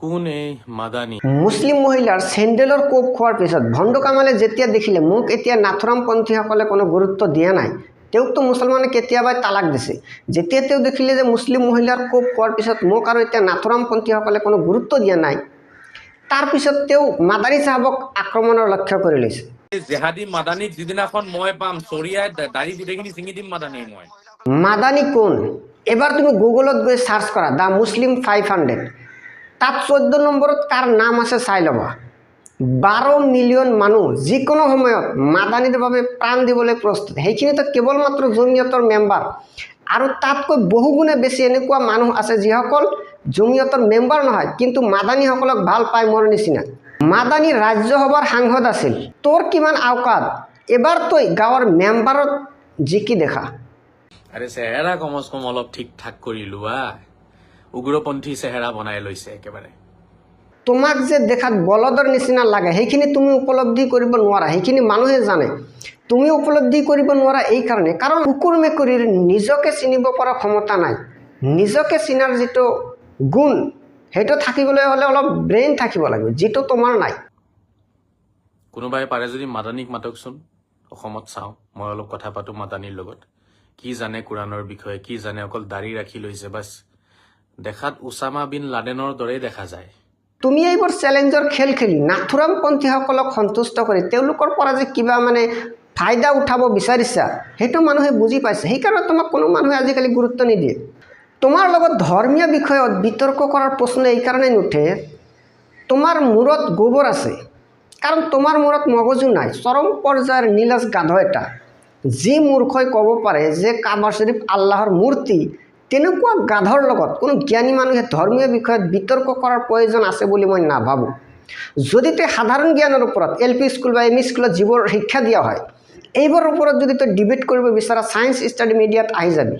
কোন এই মাদানী? মুছলিম মহিলাৰ চেণ্ডেলৰ কোব খোৱাৰ পিছত ভণ্ড কামালে যেতিয়া দেখিলে মোক এতিয়া নাথুৰামপন্থীসকলে কোনো গুৰুত্ব দিয়া নাই, তেওঁকতো মুছলমানে কেতিয়াবাই তালাক দিছে। যেতিয়া তেওঁ দেখিলে যে মুছলিম মহিলাৰ কোব খোৱাৰ পিছত মোক আৰু এতিয়া নাথুৰামপন্থীসকলে কোনো গুৰুত্ব দিয়া নাই, তাৰপিছত তেওঁ মাদানী চাহাবক আক্ৰমণৰ লক্ষ্য কৰি লৈছে। জেহাদী মাদানীক যিদিনাখন মই পাম, চৰিয়াই দাড়ি গোটেইখিনি ছিঙি দিম মাদানীৰ মই। মাদানী কোন? এবাৰ তুমি গুগলত গৈ চাৰ্চ কৰা the মুছলিম 500। তাত 14 নম্বৰত কাৰ নাম আছে চাই ল'বা। 12 মিলিয়ন মানুহ যিকোনো সময়ত মাদানীৰ বাবে প্ৰাণ দিবলৈ প্ৰস্তুত। সেইখিনিতো কেৱল মাত্ৰ জমিয়তৰ মেম্বাৰ আৰু তাতকৈ বহুগুণে বেছি এনেকুৱা মানুহ আছে যিসকল জমিয়তৰ মেম্বাৰ নহয়, কিন্তু মাদানীসকলক ভাল পায় মোৰ নিচিনা। মাদানী ৰাজ্যসভাৰ সাংসদ আছিল। তোৰ কিমান আওকাত, এবাৰ তই গাঁৱৰ মেম্বাৰত জিকি দেখা। আৰে, চেহেৰা কমচ কম অলপ ঠিক ঠাক কৰি লোৱা। উগ্ৰপন্থী চেহেৰা বনাই লৈছে একেবাৰে। তোমাক যে দেখাত বলদৰ নিচিনা লাগে, সেইখিনি তুমি উপলব্ধি কৰিব নোৱাৰা। সেইখিনি মানুহে জানে। তুমি উপলব্ধি কৰিব নোৱাৰা এইকাৰণে, কাৰণ কুকুৰ মেকুৰীৰ নিজকে চিনিব পৰা ক্ষমতা নাই। নিজকে চিনাৰ যিটো গুণ, সেইটো থাকিবলৈ হ'লে অলপ ব্ৰেইন থাকিব লাগিব, যিটো তোমাৰ নাই। কোনোবাই পাৰে যদি মাদানীক মাতকচোন অসমত, চাওঁ মই অলপ কথা পাতো মাদানীৰ লগত। কি জানে কোৰাণৰ বিষয়ে, কি জানে? অকল দাড়ি ৰাখি লৈছে বাছ। দেখাত ওচামা বিন লাডেনৰ দৰেই দেখা যায়। তুমি এইবোৰ চেলেঞ্জৰ খেল খেলি নাথুৰামপন্থীসকলক সন্তুষ্ট কৰি তেওঁলোকৰ পৰা যে কিবা মানে ফাইদা উঠাব বিচাৰিছা, সেইটো মানুহে বুজি পাইছে। সেইকাৰণে তোমাক কোনো মানুহে আজিকালি গুৰুত্ব নিদিয়ে। তোমাৰ লগত ধৰ্মীয় বিষয়ত বিতৰ্ক কৰাৰ প্ৰশ্ন এইকাৰণেই নুঠে, তোমাৰ মূৰত গোবৰ আছে, কাৰণ তোমাৰ মূৰত মগজু নাই। চৰম পৰ্যায়ৰ নিলাজ গাধ এটা। যি মূৰ্খই ক'ব পাৰে যে কাবা শ্বৰীফ আল্লাহৰ মূৰ্তি, তেনেকুৱা গাধৰ লগত কোনো জ্ঞানী মানুহে ধৰ্মীয় বিষয়ত বিতৰ্ক কৰাৰ প্ৰয়োজন আছে বুলি মই নাভাবোঁ। যদি তই সাধাৰণ জ্ঞানৰ ওপৰত, এল পি স্কুল বা এম ই স্কুলত যিবোৰ শিক্ষা দিয়া হয়, এইবোৰৰ ওপৰত যদি তই ডিবেট কৰিব বিচাৰা, ছায়েন্স ষ্টাডি মিডিয়াত আহি যাবি।